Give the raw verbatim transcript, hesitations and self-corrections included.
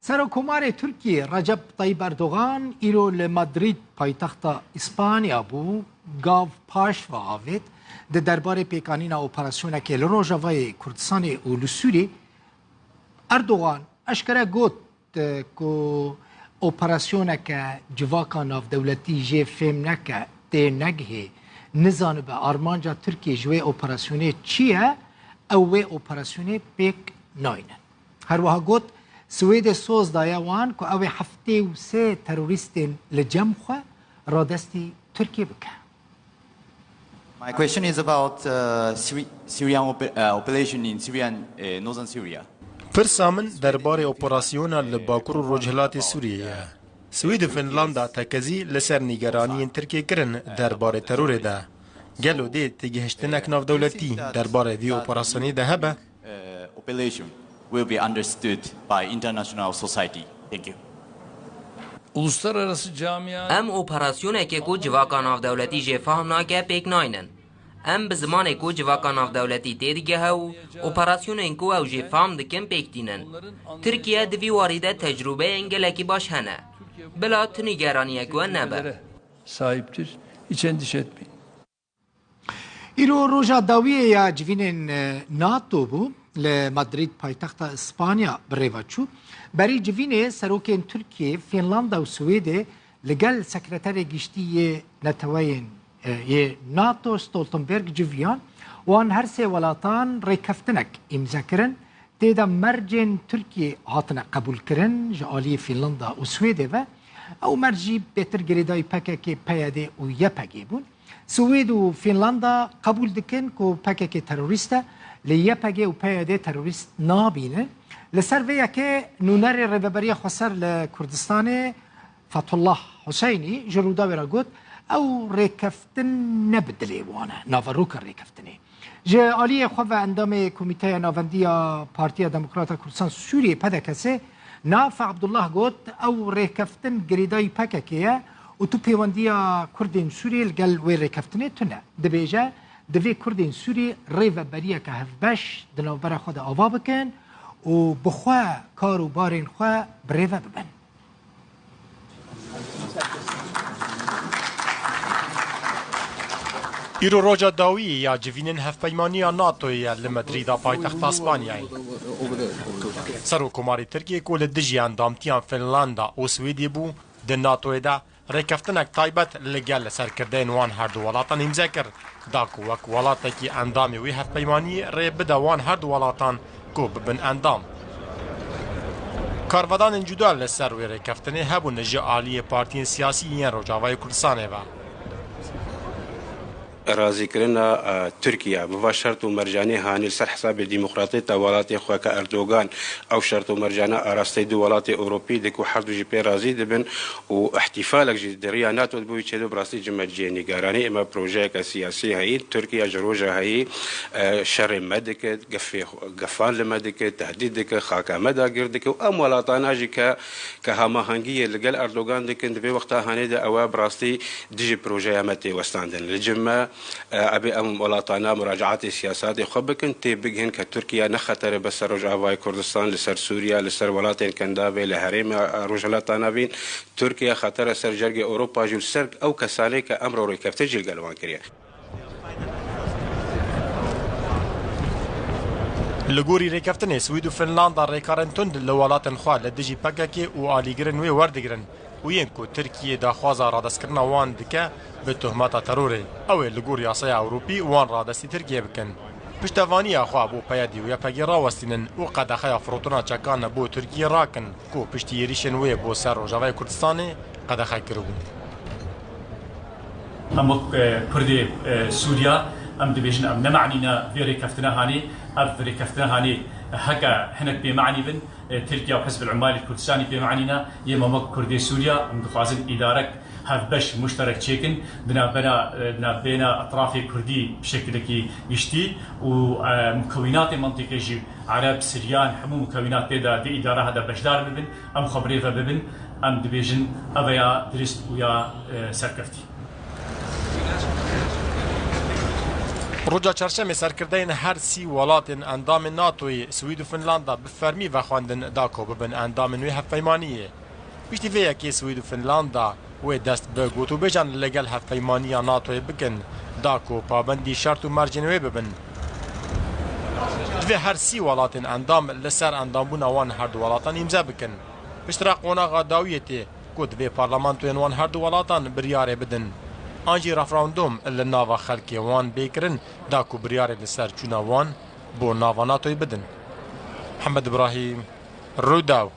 Serokkomarê Tirkiyê Recep Tayyip Erdogan îro li Madrîd, paytexta Îspanya bû, gav paş ve avêt. Di derbarê pêkanîna operasyonekê li Rojavayê Kurdistanê û li Sûriyê, Erdogan eşkere got, e, ku operasyoneke civaka navdewletî jê fêm neke, tê negihê, nizanibe armanca Tirkiyê ji wê operasyonê çi ye, ew wê operasyonê pêk naynin. Her wiha got, Swêdê soz daye wan ku ew ê heftê û sê terorîstên li cem xwe radestî Tirkiyê bike. My question is about, uh, Syri-, Syrian ope-, uh, operation in Syrian, uh, northern Syria. Pirsa min derbarê operasyona li Bakur û Rojhilatê Sûriyê ye. Swêd û Finlanda tekezî li ser nîgeraniyên Tirkiyê kirin derbarê terorê de. Gelo dê têgihiştinek navdewletî derbarê vî operasyonê de hebe? Uh, operation will be understood by international society. Thank you. Uluslararası camia Em operasyonekê ku civaka navdewletî jê fehm nake pêk naynin. Em bi zimanê ku civaka navdewletî têdigehe û operasyonên ku ew jê fehm dikin pêk tînin. Tirkiye di vî warî de tecrûbeyên gelekî baş hene. Bila tu nîgeraniyek we nebe. Sahiptir. Hiç endişe etmeyin. Îro roja dawiyê ya civînên, e, nato bû, li Madrîd, paytexta Îspanya, bi rê ve çû. Berî civînê serokên Tirkiyê, Fînlanda û Swêdê li gel Sekreterê Giştî yê Neteweyên, e, yê nato Stoltenberg civiyan. Wan her sê welatan rêkeftinek îmze kirin. Tê de mercên Tirkiyê hatine qebûlkirin ji aliyê Fînlanda û Swêdê ve. Ew merc jî bêtir girêdayî P K K, P Y D û Y P G bûn. Swêd û Fînlanda qebûl dikin ku P K K terorîst e, lê Y P G û P Y D terorîst nabînin. Li ser vê yekê nûnerê Rêveberiya Xweser li Kurdistanê Fethullah Huseynî ji Rûdawê re got, ew rêkeftin ne bi dilê wan e, naveroka rêkeftinê. Ji aliyê xwe ve endamê Komîteya Navendî ya Partiya Demokrata Kurdistan Sûriyê, P D K S, Naif Abdullah got, ew rêkeftin girêdayî P K K ye û tu pêwendiya Kurdên Sûriyê li gel wê rêkeftinê tune. Dibêje, divê Kurdên Sûrî rêveberiyeke hevbeş di navbera xwe de ava bikin û bi xwe kar û barên xwe bi rê ve bibin. Îro roja dawiyê ya civînên hevpeymaniya natoyê ye li Madrîda paytexta Spanyayê. Serokkomarê Tirkiyê ku li dijî endamtiya Finlanda û Swêdê bû di natoyê de, rêkeftinek taybet li gel serkirdeyên wan her du welatan îmze kir, da ku wek welatekî endamê wî hevpeymaniyê rê bide wan her du welatan ku bibin endam. Karvedanên cuda li ser wê rêkeftinê hebûn ji aliyê partiyên siyasî yên Rojavayê Kurdistanê ve. Razîkirina, e, Tirkiye bi va şert û mercanê hanî li ser hesabê demokratiyeta welatê xwe ke Erdogan ew şert û mercana arasteyî du welatê Ewropî dik û her du jî pê razî dibin û îhtîfalek jî di riya nato de bûyî çêdibe, bi rastî cime cihê nîgaranî. Ême projeyeke siyasî heyî, Tirkiye ji roja heyî, e, şerê me dike, gefê, gefan li me dike, tehdîd dike, xaka me dagir dike û em welatana jî ke, ke hamahengiyê li gel Erdogan dikin, di vê wexta hanê de ew e bi rastî dijî projeya me tê westandin. Li cim me, e, ebê em welatana muracaatê siyasatê xwe bikin, tê bigihin ke Tirkiye ne xetere bes ser Rojavayê Kurdistan, li ser Sûriye, li ser welatên Kendavê, li herêma, e, Rojhilata Navîn, Tirkiye xetere ser cergê Ewropa jî û li ser ew kesanê ke emro rêkeftin jî li gel wan kiriye. Li gorî rêkeftinê, Swîd û Finlanda rêkarên tund li welatên xwe li dijî P K K û alîgirên wê werdigirin û yên ku Tirkiye daxwaza radestkirina wan dike bi tohmeta terorê, ew ê li gor yasaya Ewropî wan radestî Tirkiye bikin. Piştevaniya xwe bo P Y D û Y P G rawestînin û qedexeya firotina çekan bo Tirkiye rakin. Ku piştî êrîşên wê bo ser Rojavayê Kurdistanê qedexe kiribû. Em wek, e, Kurdê, e, Sûriya, em dibêjin, em ne manî ne vê rêkeftina hanê. Ev rêkeftina hanê heke hinek bêmanî bin, e, Tirkiye û Hizb el-Umalî Kurdistanî bêmanî ne. Yê me wek Kurdê Sûriya, em dixwazin îdarek hevbeş, muşterek çêkin, di navbera, e, di navbeyna etrafê Kurdî bi şekilekî giştî û, e, mukewînatê mentiqê jî Ereb, Siryan, hemû mukewînat tê de, di îdara de beşdar bibin, em xwe bi rê ve bibin, em dibêjin, ev ya dirist û ya, e, serkeftî. Roja çarşemê serkirdeyên her sî welatên endamên NATOyê, Swîd û Finlanda bi fermî vexwendin da ku bibin endamên wê hevpeymaniyê. Piştî vê yekê Swîd û Finlanda wê dest bi gotûbêjan li gel hevpeymaniya NATOyê bikin, da ku pabendî şert û mercên wê bibin. Divê her sî welatên endam li ser endambûna wan her du welatan îmze bikin. Piştre qonaxa dawiyê tê ku divê parlamentoyên wan her du welatan biryarê bidin. An jî referandûm li nava xelkê wan bê kirin da ku biryarê li ser çûna wan bo nava NATOyê bidin. Mihemed Ibrahîm, Rûdaw.